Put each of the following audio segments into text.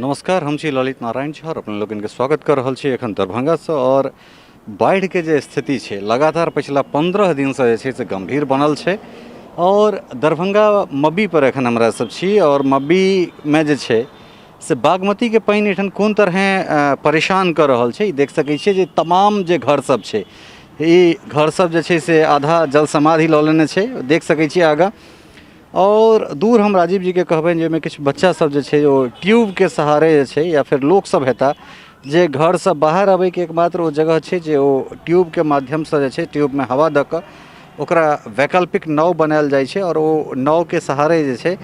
नमस्कार, हम छी ललित नारायण झा और अपने लोगन के स्वागत कर रहल छी एखन दरभंगा से। और बाढ़ि के जे स्थिति छै लगातार पिछला 15 दिन से जे छै से गंभीर बनल छै। और दरभंगा मब्बी पर एखन हमरा सब छी और मब्बी में जे छै से बागमती के पानि एठन कोन तरहे परेशान कर रहल छै, ई देख सकै छियै जे तमाम जे घर सब छै ई घर सब जे छै से आधा जल समाधि लऽ लेने छै, देख सकै छियै आगाँ। और दूर हम राजीव जी के कहबनि जे ओहिमे किछु बच्चा सब जे छै ओ ट्यूबके सहारे जे छै या फेर लोक सब हेता जे घरसँ बाहर अबैके एकमात्र ओ जगह छै जे ओ ट्यूबके माध्यमसँ जे छै ट्यूबमे हवा दऽ कऽ ओकरा वैकल्पिक नाव बनायल जाइ छै और ओ नावके सहारे जे छै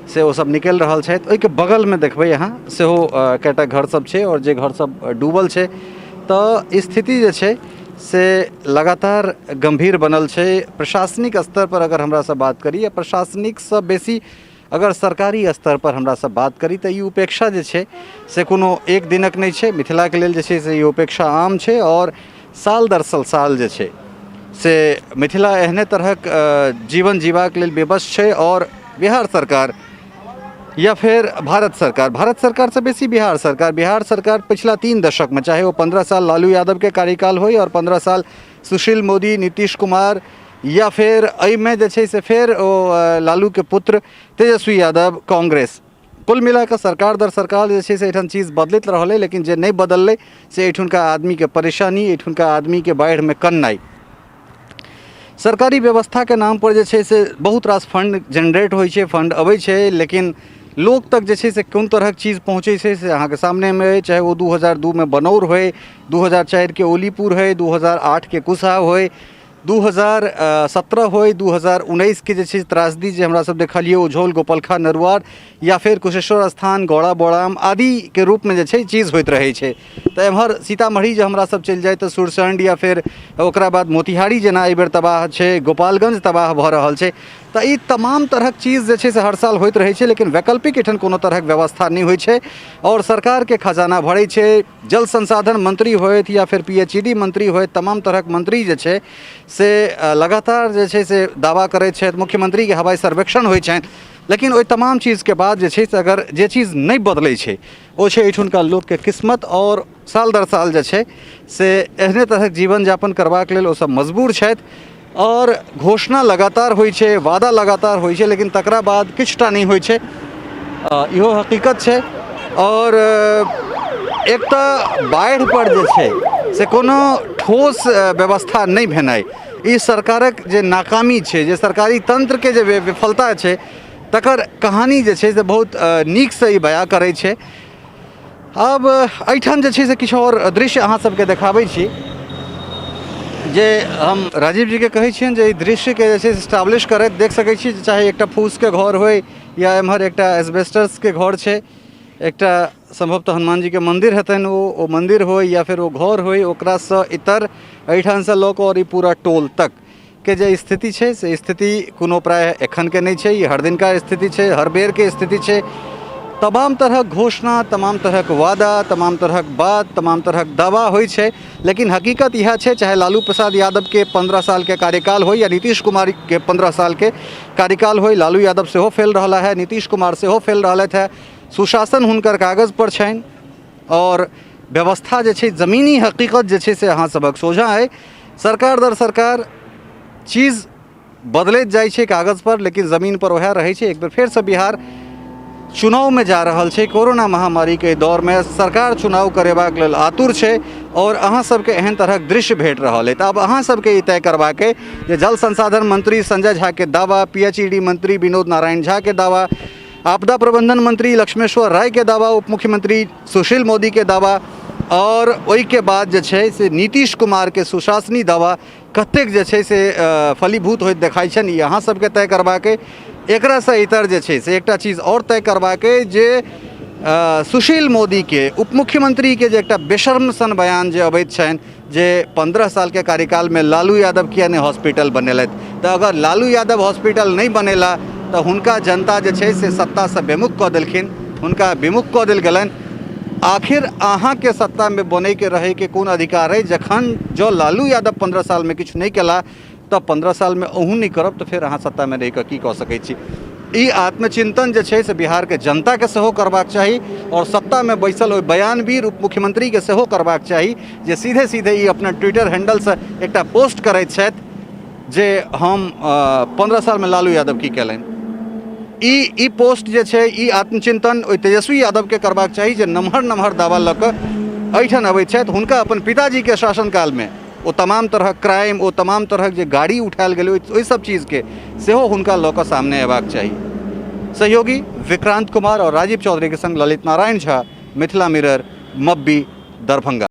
से ओ सब निकलि रहल छथि। ओहिके बगलमे देखबै अहाँ सेहो कएटा घर सब छै और जे घर सब डूबल छै। तऽ स्थिति जे छै से लगातार गम्भीर बनल छै। प्रशासनिक स्तर पर अगर हमरा सब बात करी या प्रशासनिकसँ बेसी अगर सरकारी स्तर पर हमरा सब बात करी तऽ ई उपेक्षा जे छै से कोनो एक दिनक नहि छै। मिथिलाके लेल जे छै से ई उपेक्षा आम छै और साल दर साल साल जे छै से मिथिला एहने तरहक जीवन जीबाक लेल विवश छै। और बिहार सरकार या फेर भारत सरकार, भारत सरकारसँ बेसी बिहार सरकार, बिहार सरकार पिछला 3 दशकमे चाहे ओ 15 साल लालू यादवके कार्यकाल होइ आओर 15 साल सुशील मोदी, नीतीश कुमार या फेर एहिमे जे छै से फेर ओ लालूके पुत्र तेजस्वी यादव, कांग्रेस, कुल मिलाकऽ सरकार दर सरकार जे छै से एहिठाम चीज बदलैत रहलै, लेकिन जे नहि बदललै से एहिठुनका आदमीके परेशानी, एहिठुनका आदमीके बाढ़िमे कननाइ। सरकारी व्यवस्थाके नामपर जे छै से बहुत रास फण्ड जेनरेट होइ छै, फण्ड अबै छै, लेकिन लोक तक जे छै से कोन तरहक चीज पहुँचै छै से अहाँके सामनेमे अइ। चाहे ओ 2002मे बनौर होइ, 2004के ओलीपुर होइ, 2008के कुसहा होइ, 2017 होइ, 2019के जे छै त्रासदी जे हमरा सब देखलियै उझौल, गोपलखा, नरुआर या फेर कुशेश्वर स्थान, गौड़ा बोड़ाम आदिके रूपमे जे छै चीज होइत रहै छै। तऽ एम्हर सीतामढ़ी जे हमरा सब चलि जाइ तऽ सुरसंड या फेर ओकरा बाद मोतिहारी जेना एहिबेर तबाह छै, गोपालगंज तबाह भऽ रहल छै। तऽ ई तमाम तरहक चीज जे छै से हर साल होइत रहै छै, लेकिन वैकल्पिक एहिठाम कोनो तरहक व्यवस्था नहि होइ छै आओर सरकारके खजाना भरै छै। जल संसाधन मंत्री होथि या फेर पी एच ई डी मंत्री होथि, तमाम तरहक मंत्री जे छै से लगातार जे छै से दावा करैत छथि, मुख्यमंत्रीके हवाई सर्वेक्षण होइ छनि, लेकिन ओहि तमाम चीजके बाद जे छै से अगर जे चीज नहि बदलै छै ओ छै एहिठुनका लोकके किस्मत। आओर साल दर साल जे छै से एहने तरहक जीवन यापन करबाक लेल ओसभ मजबूर छथि। आओर घोषणा लगातार होइ छै, वादा लगातार होइ छै, लेकिन तकरा बाद किछुटा नहि होइ छै, इहो हकीकत छै। आओर एक तऽ बाढ़ि पर जे छै से कोनो ठोस व्यवस्था नहि भेनाइ ई सरकारक जे नाकामी छै, जे सरकारी तंत्रके जे विफलता छै तकर कहानी जे छै से बहुत नीकसँ ई बयां करै छै। आब एहिठाम जे छै से किछु आओर दृश्य अहाँ सबके देखाबै छी जे हम राजीव जीके कहै छियनि जे एहि दृश्यके जे छै से एस्टाब्लिश करैत देख सकै छी, चाहे एकटा फूसके घर होइ या एम्हर एकटा एस्बेस्टसके घर छै, एकटा सम्भवतः हनुमान जीके मन्दिर हेतनि ओ मन्दिर होइ या फेर ओ घर होइ, ओकरासँ इतर एहिठामसँ लऽ कऽ आओर ई पूरा टोल तक के जे स्थिति छै से स्थिति कोनो प्रायः एखनके नहि छै, ई हर दिनका स्थिति छै, हर बेरके स्थिति छै। तमाम तरहक घोषणा, तमाम तरहक वादा, तमाम तरहक बात, तमाम तरहक दावा होइ छै, लेकिन हकीकत इएह छै चाहे लालू प्रसाद यादवके 15 सालके कार्यकाल होइ या नीतीश कुमारके 15 सालके कार्यकाल होइ, लालू यादव सेहो फेल रहला है, नीतीश कुमार सेहो फेल रहलथि है। सुशासन हुनकर कागज पर छनि आओर व्यवस्था जे छै जमीनी हकीकत जे छै से अहाँ सबक सोझाँ अइ। सरकार दर सरकार चीज बदलैत जाइ छै कागज पर, लेकिन जमीन पर वएह रहै छै। एक बेर फेरसँ बिहार चुनावमे जा रहल छै, कोरोना महामारीके दौरमे सरकार चुनाव करेबाक लेल आतुर छै आओर अहाँ सबके एहन तरहक दृश्य भेट रहल अइ। तऽ आब अहाँ सबके ई तय करबाक अइ जे जल संसाधन मंत्री संजय झाके दावा, पी एच ई डी मंत्री विनोद नारायण झाके दावा, आपदा प्रबंधन मंत्री लक्ष्मेश्वर राय के दावा, उप मुख्यमंत्री सुशील मोदी के दावा और ओहिके बाद जे छै से नीतीश कुमार के सुशासनी दावा कतेक जे छै से फलीभूत होइत देखाइ छनि, ई अहाँ सबके तय करबाक अइ। एकरासँ इतर जे छै से एकटा चीज आओर तय करबाक अइ जे सुशील मोदीके उप मुख्यमंत्रीके जे एकटा बेशर्म सन बयान जे अबैत छनि जे 15 सालके कार्यकालमे लालू यादव किया नहि हॉस्पिटल बनेलथि, तऽ अगर लालू यादव हॉस्पिटल नहि बनेला तऽ हुनका जनता जे छै से सत्तासँ विमुख कऽ देलखिन, हुनका विमुख कऽ देल गेलनि। आखिर अहाँके सत्तामे बनैके रहैके कोन अधिकार अइ जखन जँ लालू यादव 15 सालमे किछु नहि केला तऽ 15 सालमे अहूँ नहि करब तऽ फेर अहाँ सत्तामे रहिकऽ की कऽ सकै छी। ई आत्मचिंतन जे छै से बिहारके जनताके सेहो करबाक चाही आओर सत्तामे बैसल ओहि बयानवीर उप मुख्यमंत्रीके सेहो करबाक चाही जे सीधे सीधे ई अपना ट्विटर हैंडलसँ एकटा पोस्ट करैत छथि जे हम 15 सालमे लालू यादव की कयलनि। ई ई पोस्ट जे छै, ई आत्मचिंतन ओहि तेजस्वी यादवके करबाक चाही जे नमहर नमहर दावा लऽ कऽ एहिठाम अबैत छथि। हुनका अपन पिताजीके शासनकालमे ओ तमाम तरहक क्राइम, ओ तमाम तरहक जे गाड़ी उठायल गेलै, ओहि सब चीजके सेहो हुनका लऽ कऽ सामने अयबाक चाही। सहयोगी विक्रांत कुमार और राजीव चौधरी के संग ललित नारायण झा, मिथिला मिरर, मब्बी, दरभंगा।